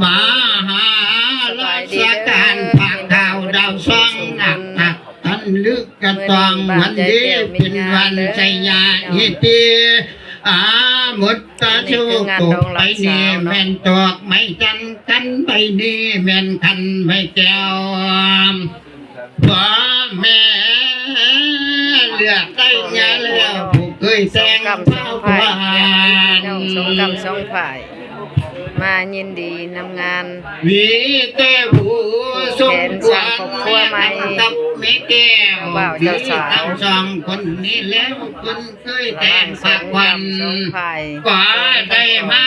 ມະຫາລາຊະການພາກເຈົ້າດາວສອງ ນັກທັກທັນລຶກກະຕ້ອງວັນດີເປັນວັນໄຊຍະເຮຕິ ອາມຸດຕະໂຊໂຕໄປນີ້ແມ່ນດອກໄມ້ຈັນ ກັນໄປນີ້ແມ່ນຂັນໄມ້ແກ້ວ ພໍ່ແມ່ເລືອກໄດ້ຍາແລ້ວ ຜູ້ເຄີຍແຕ່ງພາວຂວັນ ສອງກຳສອງຝ່າຍ ມາຍິນດີນຳງານ ມີແຕ່ຜູ້ສົມຄວນ ແມ່ທັງກັບແມ່ແກ້ວ ບ່າວເຈົ້າສາວ ມີທັງສອງຄົນນີ້ແລ້ວ ເພິ່ນເຄີຍແຕ່ງພາວຂວັນ ສອງກຳສອງຝ່າຍ ກໍໄດ້ມາ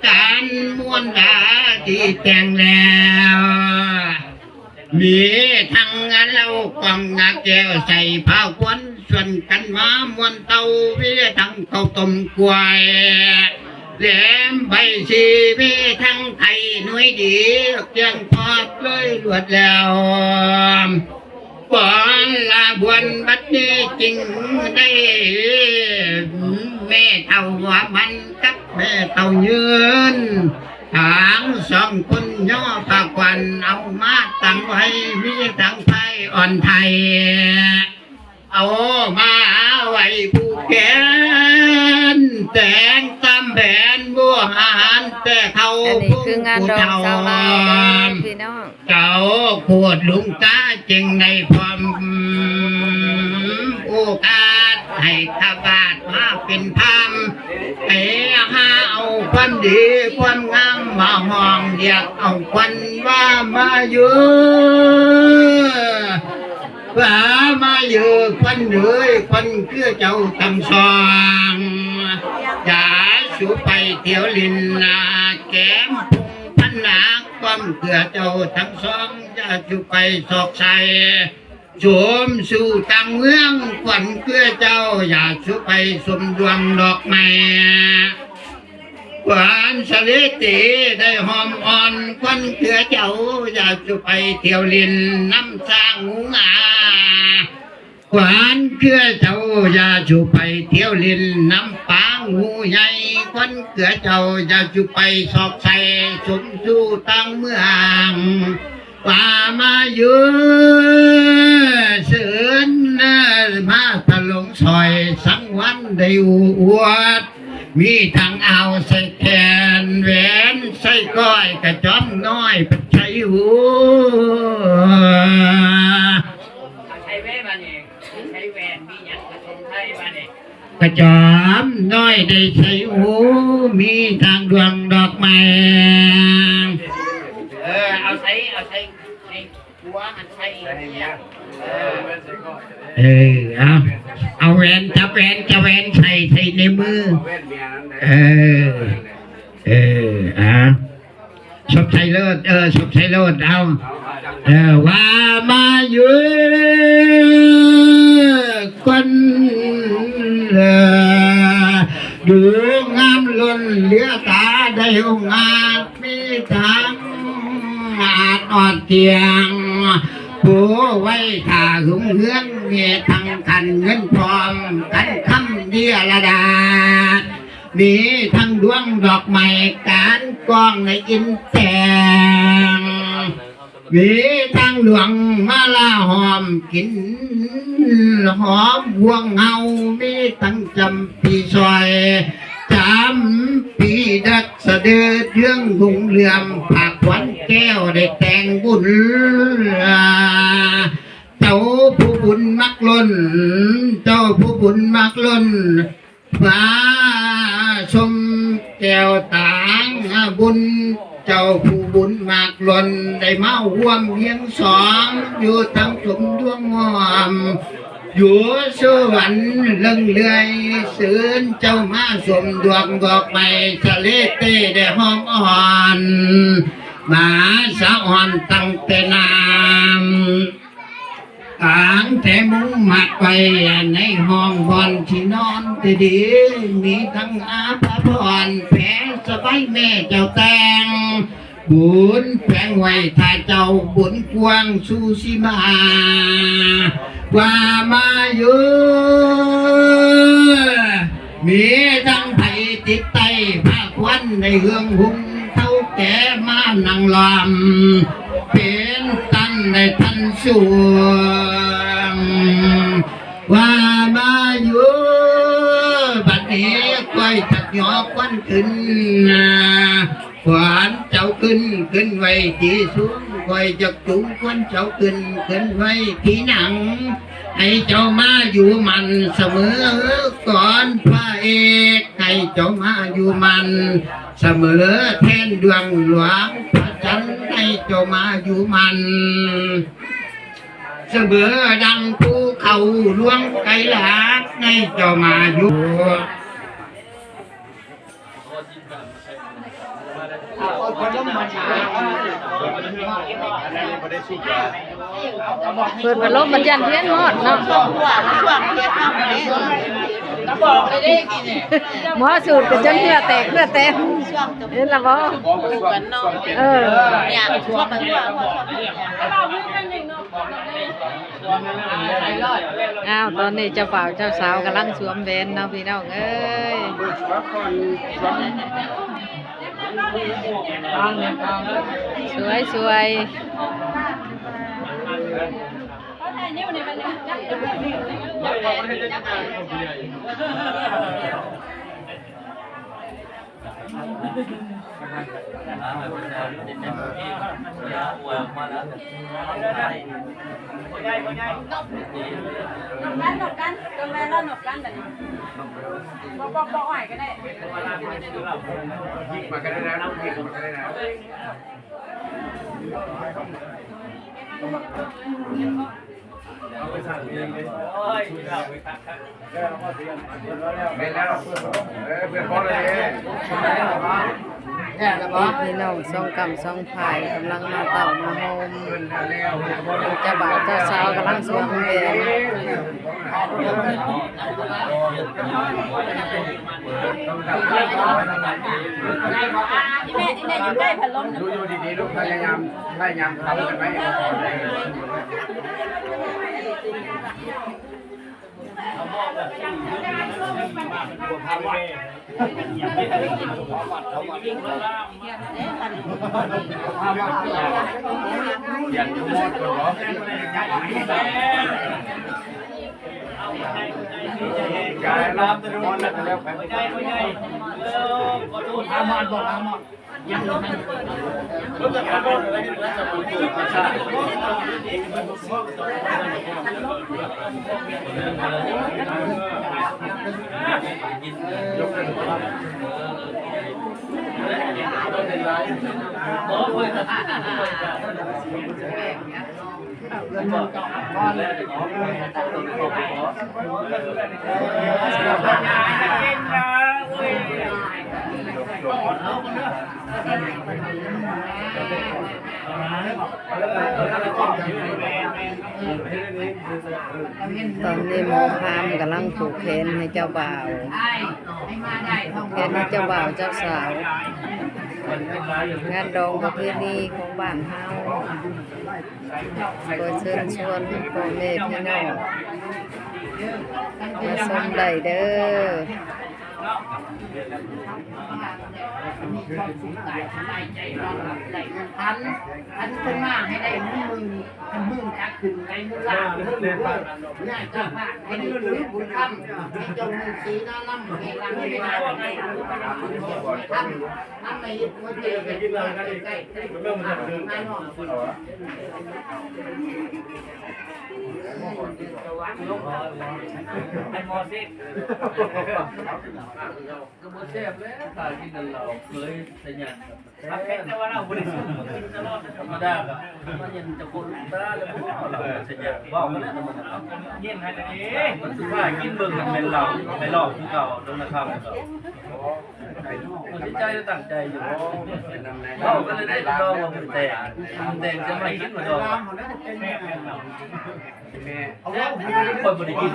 ການມ່ວນດາທີ່ແຕ່ງແລ້ວ ມີທັງເຫຼົ້າກອງໜ້າແກ້ວໃສ່ພາວຄວັນ ຊວນກັນມາມ່ວນເຕົ້າ ມີທັງເຂົ້າຕົ້ມກ້ວຍ ແຫຼມໃບສີ ມີທັງໄຂ່ໜ່ວຍດີ ກຽງທອດເລີຍລວດແລ້ວ ບອນລາບວນບັດນີ້ຈຶ່ງໄດ້ ແມ່ເຖົ້າຫົວມັນກັບແມ່ເຖົ້າຍືນ ທັງສອງຄົນຍໍພາຂວັນເອົາມາຕັ້ງໄວ້ ມີທັງໄພອ່ອນໄທ ເອົາມາໄວ້ຜູກແຂນ ແຕ່ງຕາມແຜນບູຮານແຕ່ເກົ່າ ອັນນີ້ຄືງານດອງຊາວລາວເດີພີ່ນ້ອງ ເຈົ້າໂຄດລຸງຕາຈຶ່ງໄດ້ພ້ອມໂອກາດໃຫ້ຂ້າບາດມາເປັນພາມ ໄປຫາເອົາຄວາມດີຄວາມງາມມາຮ້ອງຮຽກເອົາຂວັນວ່າມາຢູ່ ວ່າມາຢູ່ຂວັນເອີຍ ຂວັນເຄືອເຈົ້າທັງສອງ ຢ່າສູ່ໄປທ່ຽວຫຼິ້ນນາແກ້ມພົງພັນນາ ຂວັນເຄືອເຈົ້າທັງສອງ ຢ່າສູ່ໄປຊອກໃສ່ ໂຈມສູ່ຕ່າງເມືອງ ຂວັນເຄືອເຈົ້າ ຢ່າສູ່ໄປຊົມດວງດອກໄມ້ ຂວັນສະເລຕີໄດ້ຫອມອ່ອນ ຂວັນເຄືອເຈົ້າ ຢ່າສູ່ໄປທ່ຽວຫຼິ້ນນຳຊ້າງງູງາ ຂວັນເຄືອເຈົ້າ ຢ່າສູ່ໄປທ່ຽວຫຼິ້ນນຳປາງງູໃຫຍ່ ຂວັນເຄືອເຈົ້າ ຢ່າສູ່ໄປຊອກໃສ່ ຊົມສູ່ຕ່າງເມືອງ ວ່າມາຢູ່ເຊີນມາຕະຫຼົງຊ່ອຍ ສັງວັນໄດ້ອູອວດ ມີທັງອ່າວໃສ່ແຂນ ແຫວນໃສ່ກ້ອຍ ກະຈອມນ້ອຍປັດໄຊຫູ ໃສ່ແຫວນບາດນີ້ ໃສ່ແຫວນ ມີຫຍັງກະຊົມໃສ່ບາດນີ້ ກະຈອມນ້ອຍໄດ້ໃສ່ຫູ ມີທັງດວງດອກໄມ້ ເອີ ເອົາໃສ່ ເອົາໃສ່ໃນຫົວຫັ້ນໃສ່ ເອີ ເອົາ ເອົາແຫວນ ຈັບແຫວນ ຈັບແຫວນໃສ່ ໃສ່ໃນມື ເອີ ເອີ ເອົາ ສົບໃສ່ໂລດ ເອີ ສົບໃສ່ໂລດ ເອົາ ເອີ ວ່າມາຢູ່ ຄົນເລີ ດູງາມລົ້ນເຫຼືອຕາໄດ້ອົງອາດ ມີທັງອາດອອດກຽງ ຜູ້ໄວ້ຖ້າຮຸ່ງເຮືອງ ມີທັງຂັນເງິນພ້ອມກັນຄຳເດຍລະດາດ ມີທັງດວງດອກໄມ້ ການກອງໃນອິນແຕງ ມີທັງຫຼວງມາລາຫອມກິນຫອມພວງເຮົາ ມີທັງຈຳປີຊອຍ ຈຳປີດັກສະເດີດເຮືອງຮຸ່ງເຫຼືອມ ພາກຂວັນແກ້ວໄດ້ແຕ່ງບຸນ ເຈົ້າຜູ້ບຸນມັກລົ້ນ ເຈົ້າຜູ້ບຸນມັກລົ້ນ ມາຊົມແກ້ວຕາງບຸນ ເຈົ້າຜູ້ບຸນມາກລົ້ນ ໄດ້ມາຮ່ວມວຽງສອງ ຢູ່ທັງຊົມດວງງອມ ຢູ່ສະຫວັນເລິງເລື່ອຍ ເຊີນເຈົ້າມາຊົມດວງດອກໄມ້ ສະເລເຕໄດ້ຫອມອ່ອນ ມາສະອ່ອນຕັ້ງແຕ່ນ້ຳ ກາງແຕ່ມຸງມັດໄວ້ໃນຫ້ອງບ່ອນທີ່ນອນແຕ່ດີ ມີທັງອາພະພອນແພສະບາຍແມ່ເຈົ້າແຕ່ງ ບຸນແປງໄວ້ຖ້າເຈົ້າບຸນກວ້າງຊູຊິມາ ວ່າມາຢູ່ ມີທັງໃຜຕິດໄຕ້ຜ້າຄວັນ ໃນເຮືອງຮຸ່ງເຖົ້າແກ່ມານັ່ງລ້ອມ ເປັນຕັນໃນທັນສວງ ວ່າມາຢູ່ບັດນີ້ ຂ້ອຍຈັກຍໍຄວັນຂຶ້ນ ຂວັນເຈົ້າຂຶ້ນ ຂຶ້ນໄວ້ທີ່ສູງ ຂ້ອຍຈັກຈູງຂວັນເຈົ້າຂຶ້ນ ຂຶ້ນໄວ້ທີ່ໜັງ ໃຫ້ເຈົ້າມາຢູ່ໝັ້ນສະເໝີ ກ່ອນພະເອກ ໃຫ້ເຈົ້າມາຢູ່ໝັ້ນສະເໝີ ແທນດວງຫຼວງພະຈັນ ໃຫ້ເຈົ້າມາຢູ່ໝັ້ນສະເໝີ ດັ່ງພູເຂົາຫຼວງໄກລາດ ໃຫ້ເຈົ້າມາຢູ່ ເປີດພັດລົມມັນຢ້ານວຽນຮອດເນາະ ໝໍສູດກໍຈົນເຫື່ອແຕກເຫື່ອແຕກ ເຫັນລະບໍ່? ເອີ ອ້າວ ຕອນນີ້ເຈົ້າບ່າວເຈົ້າສາວກຳລັງສວມແຫວນເນາະພີ່ນ້ອງເອີຍ ສວຍໆ. ພີ່ນ້ອງສອງກ້ຳສອງຝ່າຍກຳລັງມາເຕົ້າມາໂຮມ ເຈົ້າບ່າວເຈົ້າສາວກຳລັງສວມແຫວນ. ອີ່ແມ່ ອີ່ແມ່ຢູ່ໃກ້ພັດລົມນະ ຢູ່ ຢູ່ດີໆລູກ ພະຍາຍາມ ພະຍາຍາມເຂົ້າໄປ. ຕອນນີ້ໝໍພາມກຳລັງຜູກແຂນໃຫ້ເຈົ້າບ່າວ ແຂນໃຫ້ເຈົ້າບ່າວເຈົ້າສາວ ງານດອງປະເພນີຂອງບ້ານເຮົາ ຂໍເຊີນຊວນພໍ່ແມ່ພີ່ນ້ອງມາຊົມໄດ້ເດີ້. ຄັນເພິ່ນມາໃຫ້ໄດ້ເງິນໝື່ນ ຄັນໝື່ນຈັກຂຶ້ນໄດ້ເງິນລ້ານ ເດີ ຍາຍເຈົ້າພາດໃຫ້ໄດ້ບຸນຄຳ ໃຫ້ເຈົ້າມີສີໜານຳ ໃຫ້ຮັ່ງມີນານຳ ໃຫ້ທຳ ທຳໃຫ້ເຮັດຫົວໃຈໃຫ້ໃກ້ ໃຫ້ໃກ້ ໃຫ້ໃກ້ ໃຫ້ໝໍເຊັກ ກໍບໍ່ແຊບແລ້ວ ຖ້າກິນແຕ່ເຫຼົ້າ ເຄີຍໃສ່ຍາ ແຕ່ວ່າເຫຼົ້າບໍ່ໄດ້ສູບ ກິນຕະຫຼອດ ທຳມະດາກໍມາເຫັນເຈົ້າຄົນຕາແລ້ວບໍ່ເອົາເຫຼົ້າໃສ່ຍາ ເວົ້າກັນແລ້ວ ທຳມະດາ ເຫັນໃຫ້ເດ້ ມັນສຸດທ້າຍກິນເບິ່ງ ມັນແມ່ນເຫຼົ້າ ໄປລອກຄືເກົ່າ ລົງນະຄຳຄືເກົ່າ ບໍ່ເສຍໃຈ ຕັ້ງໃຈຢູ່ ເວົ້າກັນເລີຍເດ້ ລອງວ່າບຸນແຕກ ບຸນແຕກຈະມາກິນບໍ່ດອກ ແມ່ ຂ້ອຍບໍ່ໄດ້ກິນ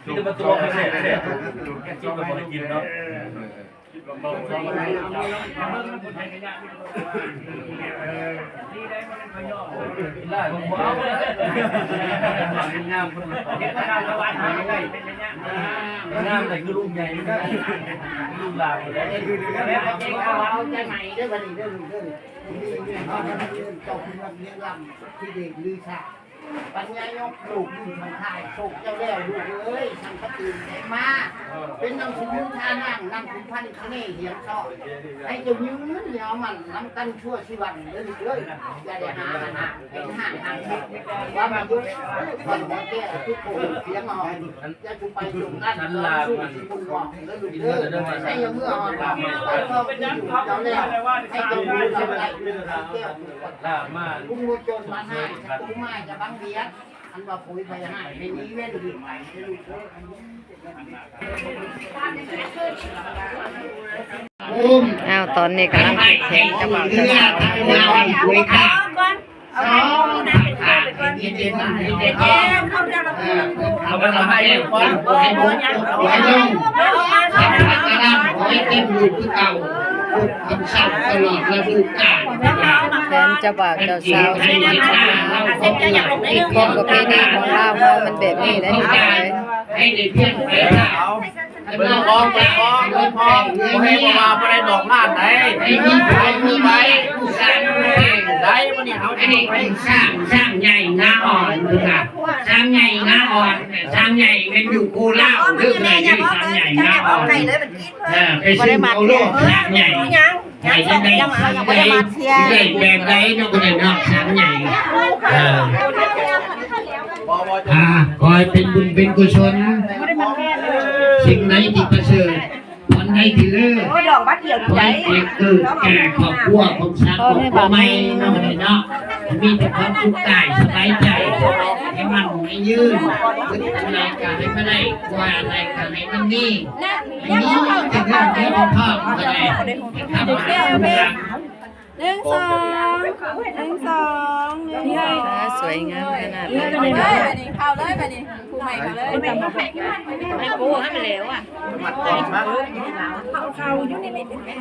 ມີແຕ່ມາຕົວະແຊບໆ ກິນກໍບໍ່ໄດ້ກິນເນາະ. ງາມແຕ່ຄືລູກໃຫຍ່ ລູກຫຼານ ເອົາໃຈໃໝ່ເດີບັດນີ້ເດີລູກເດີ ເຈົ້າຄືນັກຮຽນລຳທີ່ເດດລືຊາ ປັນຍາຍົກລູກຢູ່ທາງທ້າຍ ໂຊກເຈົ້າແລ້ວລູກເອີຍ ສັງກະຕີນແດງມາ ເປັນໜັງສືທານາງ ນາງຂຸນພັນຄະເນຫຽງຊອຍ ໃຫ້ເຈົ້າຍືນຍາວໝັ້ນນຳກັນຊົ່ວຊີວັນເດີລູກເດີ ຢ່າໄດ້ຫາ ຫາ ຫາ ຫາ ວ່າມາຢຸດ ຂ້ອຍບໍ່ແກ້ຄືໂກນສຽງອອກ ຢ່າສູ່ໄປຈົງກັນ ຂໍສູ້ຊິບຸນບອກເດີລູກເດີ ໃຫ້ຢ່າເມືອອອກບາດ ໄປເຂົ້າທີ່ຢູ່ເຈົ້າແລ້ວ ໃຫ້ເຈົ້າຢູ່ເຈົ້າໄດ້ ແກ້ວ ກຸມໂມຈົນມາໃຫ້ ກຸມມາຈະບັງບຽດ ອັນວ່າໂພຍໄພຮ້າຍ ໃຫ້ໜີເວັ້ນດີໄປເດີລູກເດີ. ອ້າວ ຕອນນີ້ກຳລັງຜູກແຂນກັບບ່າວເຈົ້າສາວ. ແຂນເຈົ້າບ່າວເຈົ້າສາວ ສົມບັດສົມໝານ ປະເພນີຂອງລາວເຮົາມັນແບບນີ້ແຫຼະ ເອີຍ. ເບິ່ງອອກ ເບິ່ງອອກ ເບິ່ງອອກ ບໍ່ແມ່ນວ່າບໍ່ໄດ້ດອກລ້ານໃດ ໃຫ້ມີໄປ ມີໄປ ໄດ້ ມື້ນີ້ເຮົາຊິໄປ ຊ້າງ ຊ້າງໃຫຍ່ງາອ່ອນ ເພິ່ນວ່າ ຊ້າງໃຫຍ່ງາອ່ອນ ຊ້າງໃຫຍ່ແມ່ນຢູ່ໂຄລາວເດີ ຊ້າງໃຫຍ່ງາອ່ອນ ເອີ ໄປຊື້ເອົາໂລດ ຊ້າງໃຫຍ່ ໃຫ້ຈັ່ງໃດ ຊິໄດ້ແບບໃດເນາະ ຜູ້ໃດເນາະ ຊ້າງໃຫຍ່ ເອີ ອ່າ ຂໍໃຫ້ເປັນບຸນເປັນກຸສົນ ສິ່ງໃດທີ່ປະເສີດ ອັນໃດທີ່ເລີດ ໂອ້ຍ ດອກບາດດຽວນີ້ໃດ ເກີດແກ່ຄອບຄົວຂອງຊາດຄອບຄົວໃໝ່ເນາະ ເນາະ ມີແຕ່ຄວາມສຸກກາຍສະບາຍໃຈ ໃຫ້ໝັ້ນໃຫ້ຍືນ ຄິດອັນໃດກໍໃຫ້ມັນໄດ້ ວ່າອັນໃດກໍໃຫ້ມັນມີ ໃຫ້ມີແຕ່ເງິນເງິນທອງກໍໄດ້ ທຳມາຫາ ໜຶ່ງ ສອງ ໜຶ່ງ ສອງ ໜຶ່ງ ສອງ ອ່າ ສວຍງາມຂະໜາດເລີຍ ເຂົ້າເລີຍບັດນີ້ ຜູ້ໃໝ່ເຂົ້າເລີຍ ໃຫ້ປູໃຫ້ມັນແຫຼວອະ ເຂົ້າຢູ່ນີ້ ນີ້ ນີ້ ນີ້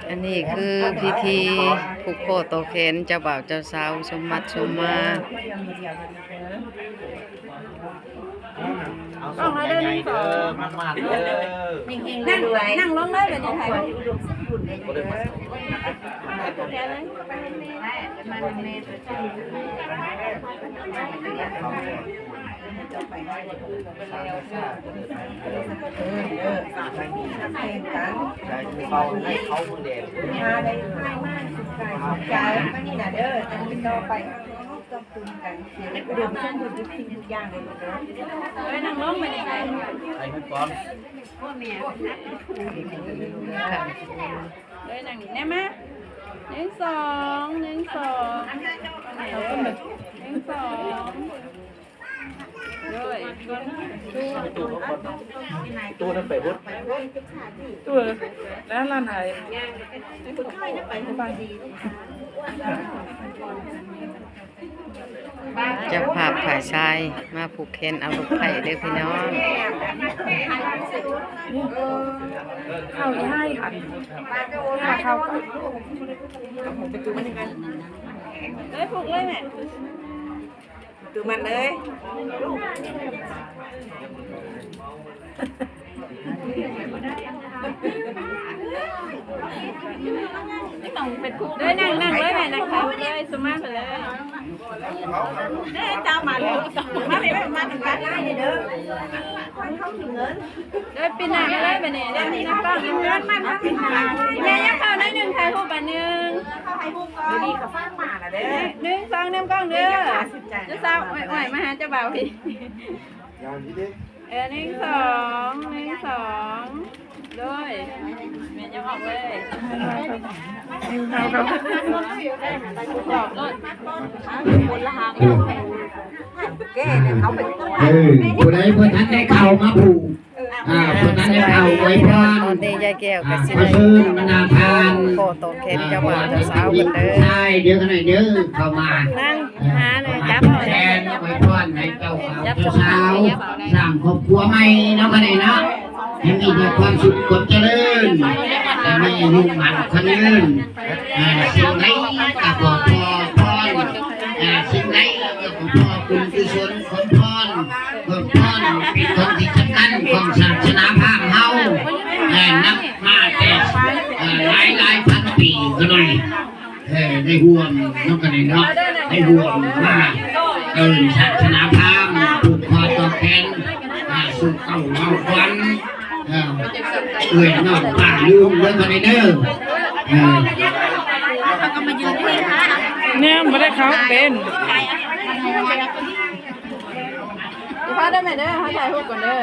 ອັນນີ້ຄືພິທີຜູກຄໍຕໍ່ແຂນເຈົ້າບ່າວເຈົ້າສາວ ສົມບັດສົມໝານ. ເອົາ ສົ່ງໃຫຍ່ໆເດີ ມັນໆເດີ ເຮັງໆ ນັ່ງ ນັ່ງລົງເລີຍ ບັດນີ້ ຖ່າຍຮູບ ເອີ ເອີ ເອົາໃຫ້ເຂົາເບິ່ງແດ່ ມາໄດ້ຖ່າຍມາສຸກກາຍສຸກໃຈ ມານີ້ນະເດີ ອັນນີ້ຕໍ່ໄປ ເອີ ນັ່ງລົງມານີ້ ໄປເຮືອນກ່ອນ ເອີ ນັ່ງນີ້ແນ່ມາ ໜຶ່ງ ສອງ ໜຶ່ງ ສອງ ເອົາຂຶ້ນມາ ໜຶ່ງ ສອງ ໂດຍ ຕູ້ນັ້ນໄປພຸ້ນ ຕູ້ນັ້ນລ້ານໄຫ ເຈົ້າພາບຝ່າຍຊາຍມາຜູກແຂນເອົາລູກໃພ້ເດີພີ່ນ້ອງ ເຂົ້າອີ່ຫ້າຍຫັ້ນ ມາເຂົ້າ ເອີຍ ຜູກເລີຍແມ່ ຕື່ມມັນເລີຍ ເດີ ນັ່ງ ນັ່ງເລີຍແມ່ ນັ່ງເລີຍ ສຸມາເລີຍ ເດີ ເຈົ້າມາເລີຍ ມາເລີຍ ມາເລີຍ ມາເລີຍ ເດີ ປີນໜ້າມາເລີຍບັດນີ້ ເດີ ມີນ້ຳກ້ອງ ນ້ຳກ້ອງ ມາທາງປີນໜ້າ ແມ່ ຍັບເຂົ້າໜ້ອຍໜຶ່ງ ຖ່າຍຮູບບັດໜຶ່ງ ເດີ ນີ້ກໍຟັງມາລະເດີ ໜຶ່ງ ສອງ ນ້ຳກ້ອງເດີ ເຈົ້າສາວ ໂອ້ຍ ໂອ້ຍ ມາຫາເຈົ້າບ່າວພີ້ ເອີ ໜຶ່ງ ສອງ ໜຶ່ງ ສອງ ໂດຍ ແມ່ນ ຍັບອອກເລີຍ ບອກໂລດ ຄົນລະຫາງ ເອີ ຜູ້ໃດບໍ່ທັນໄດ້ເຂົ້າມາຜູກ ອ່າ ຜູ້ນັ້ນເຂົາອວຍພອນ ຕອນນີ້ຍາຍແກ້ວກໍຊິ ອ່າ ໄດ້ ຂໍເຊີນບັນດາທ່ານ ຂໍຕອບແທນເຈົ້າບ່າວເຈົ້າສາວເພິ່ນເດີ ອ່າ ເຈົ້າຊາຍ ເດີ ເຂົ້າມາ ນັ່ງຫາແນ່ຈັບ ຂໍແທນອວຍພອນໃຫ້ເຈົ້າບ່າວເຈົ້າສາວ ສ້າງຄອບຄົວໃໝ່ເນາະ ບັດນີ້ເນາະ ໃຫ້ມີແຕ່ຄວາມສຸກຄວາມຈະເລີນ ໃຫ້ມີອາຍຸໝັ້ນຂວັນຍືນ ອ່າ ສິ່ງໃດກໍຂໍພໍພອນ ອ່າ ສິ່ງໃດກໍຂໍບຸນກຸສົນ ຂອງພອນ ຂອງພອນເປັນຂອງທີ່ສຳຄັນຂອງສາສະໜາພາມເຮົາ ແມ່ນນັບມາແຕ່ ເອີ ຫຼາຍໆພັນປີກໍໜ້ອຍ ເອີ ໄດ້ຮ່ວມນຳກັນນີ້ເນາະ ໄດ້ຮ່ວມມາເອີ້ນສາສະໜາພາມ ຜູກຂໍ້ຕໍ່ແຂນ ອ່າ ສູ່ເກົ່າເວົ້າຂວັນ ອ່າ ເອື້ອຍນ້ອງປ້າລຸງເດີ ບັດນີ້ເດີ ອ່າ ເຂົາກໍມາຢືນຄຸຍຫາ ແນມບໍ່ໄດ້ເຂົ້າເປັນ ພາໄດ້ແມ່ເດີ ເຮົາຖ່າຍຮູບກ່ອນເດີ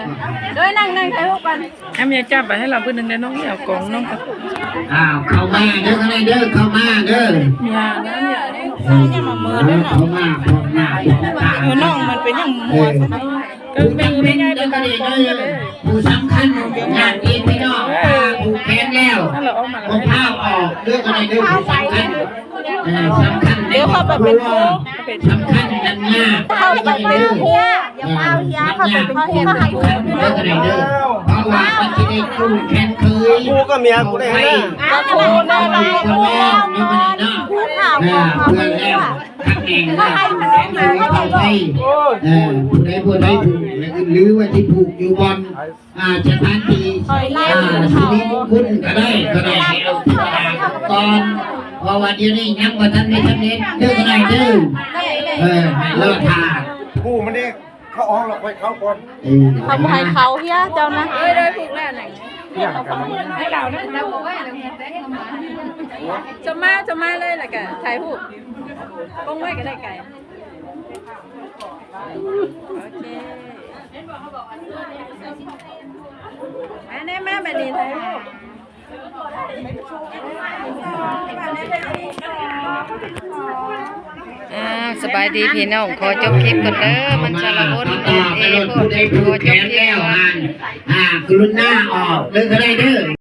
ໂດຍ ນັ່ງ ນັ່ງຖ່າຍຮູບກ່ອນ ໃຫ້ເມຍຈັບໄປໃຫ້ລາວຜູ້ໜຶ່ງໄດ້ ນ້ອງເມຍເອົາກ້ອງນ້ອງກ່ອນ ອ້າວ ເຂົ້າມາເດີ ເຂົ້າມາເດີ ເຂົ້າມາ ເອີ ເຂົ້າມາ ພວກໜ້າພວກຕາ ເອີ ນ້ອງມັນເປັນຫຍັງ ເອີ ຜູ້ສຳຄັນ ຍາດຕິພີ່ນ້ອງ ຜູກແຂນແລ້ວ ບໍ່ພາອອກເດີ ກໍໄດ້ເດີ ຜູ້ສຳຄັນ ເອີ ສຳຄັນໃນຄອບຄົວ ສຳຄັນນຳຍາ ເຂົ້າໄປເປັນຜູ້ ຢ່າພາວເຮຍ ເຂົ້າໄປເປັນຜູ້ ກໍໄດ້ເດີ ເພາະວ່າມັນຊິໄດ້ຈູງແຂນເຂີຍ ຜູ້ກັບເມຍກູໄດ້ຫັ້ນນະ ຜູ້ນະ ຜູ້ນະ ຜູ້ນະ ເພື່ອແລ້ວ ຄັກແນ່ງວ່າແຂນເຂີຍເຂົ້າໄປ ເອີ ຜູ້ໃດບໍ່ໄດ້ຜູກ ຫຼືວ່າຊິຜູກຢູ່ບ່ອນ ອ່າ ສະຖານທີ່ ອ່າ ສິລິມຸງຄຸນກໍໄດ້ ກໍໄດ້ໃຫ້ເອົາເທວະດາກ່ອນ ເພາະວ່າດຽວນີ້ຍັງບໍ່ທັນໄດ້ສຳເລັດເດີ ກໍໄດ້ເດີ ເອີ ໃຫ້ລໍຖ້າ ຜູ້ມັນເດ້ ເຂົາອອກແລ້ວຄ່ອຍເຂົ້າກ່ອນ ເອີ ເຂົາບໍ່ໃຫ້ເຂົ້າເຮຍເຈົ້ານະ ເອີ ໄດ້ຜູກແລ້ວນະ ໃຫ້ລາວນະ ຈະມາ ຈະມາເລີຍ ແລ້ວກໍຖ່າຍຮູບ ກົງໄວ້ກໍໄດ້ໄກ ໂອເຄ ມາແນ່ ມາບັດນີ້ ອ່າ ສະບາຍດີພີ່ນ້ອງ ຂໍຈົບຄລິບກ່ອນເດີ ມັນຊາລະວົນເອງ ຂໍຈົບຄລິບກ່ອນ ອ່າ ກະລຸນາອອກເດີ ກໍໄດ້ເດີ.